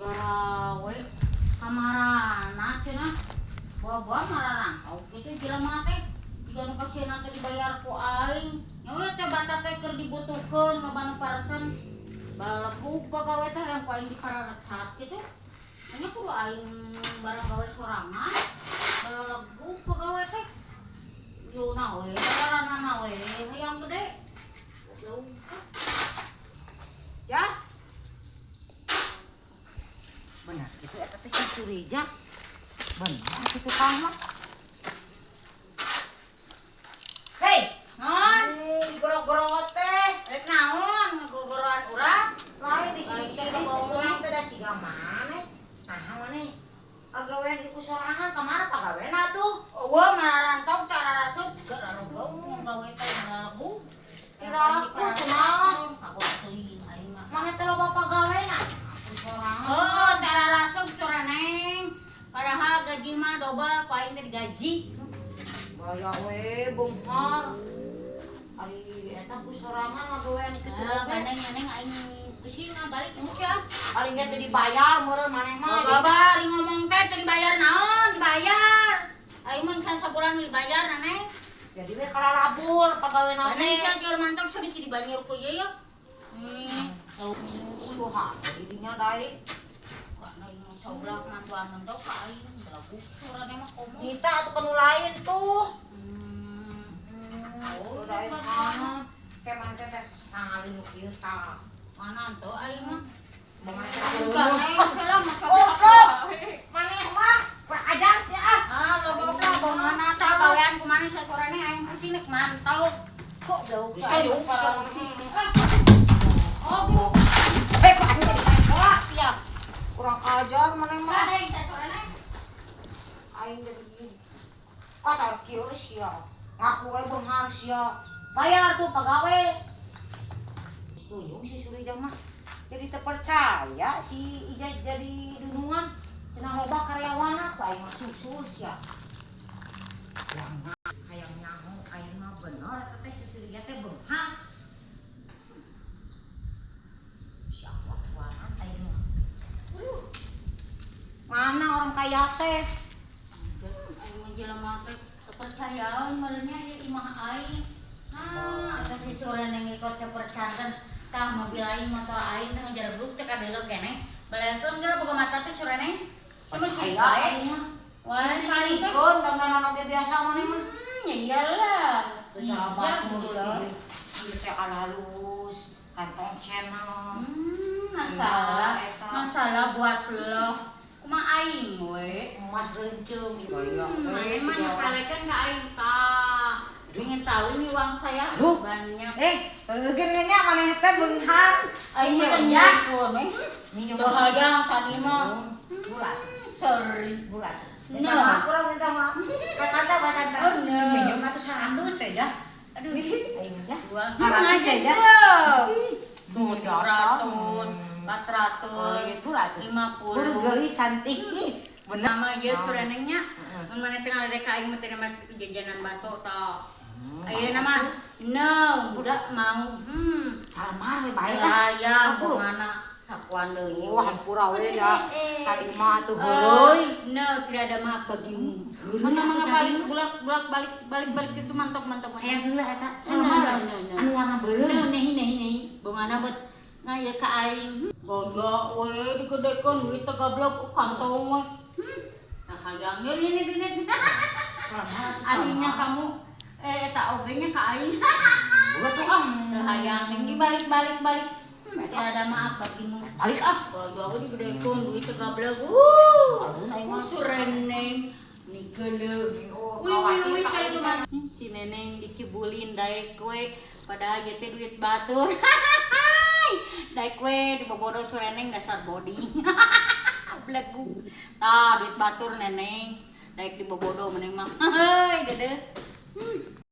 Garawe kamarana cenah bawa-bawa mararantau kitu jelema teh jiga nu kasieuna teh dibayar ku aing nya we teh bata teh keur dibutuhkeun loba nu paresen balegug pagawe teh hayang ku aing dipararecat kitu nya kudu aing barang gawe sorangan balegug pagawe teh yuna we bayaranana we hayang gede goblok. Ya. Benar gitu eta teh si Surija. Benar gitu kang mah. Hei, non goro-goro teh. Rek naon ngegogoroan urang? Lain di sini Lain sini teh urang teh da siga maneh. Nah, maneh pagawean iku sorangan ka mana pagawena tuh? Eueuh mararantau teh ararasup gararogong gawe teh ngalagu. Kira aku cenah. Kagok teuing aing mah. Maneh teh loba pagawena. Aku sorangan. Heuh, teh ararasup soraneng. Padahal gaji mah dobel ku aing teh digaji. Gaya we beunghar. Ari eta ku sorangan ngagawean kitu Nah, teh. gandeng-gandeng aing pusing ah balik geus ya. Ari ge teu dibayar meureun maneh mah. Kabar ngomong teh teu dibayar naon, dibayar. Aing mah can sabulan dibayar neneng. Jadi we kalalabur pagawena Gandeng teh. sia jual mantap sia bisi dibanjur ku ieu ya. Tau Tuhan, dirinya dai. karena aing mah coblak mantuan mentok ka aing belagu surane mah komo. Nita atuh kanu lain tuh. Oh, Dai iya, mana? Kayak mana teh teh sangali nu kieu tah. Mana tuh aing mah? Maneh teh Gandeng salah mah Goblok. Maneh mah kurang ajar sia ah. Ah, lo goblok bongana tah gawean ku maneh sasorane aing pusing nek mantau. Kok belagu Aduh, Oh, Eh, kok aing jadi main bola sia. Kurang ajar maneh mah. gandeng sasorane. Aing jadi kotor kieu sia. Ngaku we beunghar sia. Bayar tuh pagawe. Suyung si Surija mah. Jadi terpercaya si Ija jadi dunungan. Cenah loba karyawana ku aing mah susul sia. Yang hayang nyaho aing mah bener eta teh si Surija teh beunghar. Si aku-akuanan aing mah. Aduh. Mana orang kaya teh? Aing mah jelema teh kepercayaan meureunnya ieu imah aing. Ah, eta si Surene ngikot teh percanten. Tah mobil aing motor aing teh ngajarebruk teh kadeuleu keneh. Balekeun geura boga mata teh Surene. Cuma si Percaya bae. aing mah. Wah, paling teh. Keun dandanan oge biasa maneh mah. Ya iyalah. Cara Iya, batur gitu loh. ieu teh alhalus, kantong channel. Masalah, Eta. masalah buat lo. Kumaha aing we. Emas renceng gaya. Maneh mah nyepelekeun ka aing tah. Ingin tahu ini uang saya Duh. banyak. Geungeunnya maneh teh beunghar. Aing mah teh ya. nyieun we. Minum. Tuh hayang tadi mah. Bulat, Sorry. bulat. Minta No. maaf, kurang minta maaf. Pasanta, pasanta. Oh, no. Minum atuh 100 teh ya. Aduh. Aing ya. Dua. 100 ya. Tuh, 300, 400, Bulat. 50. Buru geulis cantik ih. Bener. Nama ieu surenengnya. Heeh. Mun maneh teh ngaledek ka aing mah teh mah jajanan bakso tah. Ayeuna mah no, enggak mau. Salamar we bae lah. Hayang Ampura. bongana sakuan deui. Wah, hampura we da. Tadi mah atuh heureuy. No, tidak ada maaf bagimu. Heureuy Mangga mangga atuh balik tadi. bulak bulak balik balik balik itu mantok mantok mantok. Hayang heula eta. No, Salamar. no, no, no. Anu warna beureum. No, nehi nehi nehi. Bongana bet ngaya ka aing. Goga we digedekeun duit teh gablok kantong we. Nah hayang ye ini ini. Salamar. Akhirnya kamu eta oge nya ka aing. Ulah tuh ah. Teu hayang teh balik balik balik. Tiada maaf bagimu. Balik ah. Goga we digedekeun duit teh gablok. Alun aing mah. Sureneng nigeuleuh. Oh, Wih wih wih khawatir kali itu mah. Si neneng dikibulin daek we padahal ieu teh duit batur. Daek we dibobodo sureneng dasar body. Belegu. Tah duit batur neneng. Daek dibobodo maneh mah. Heuy dedeh.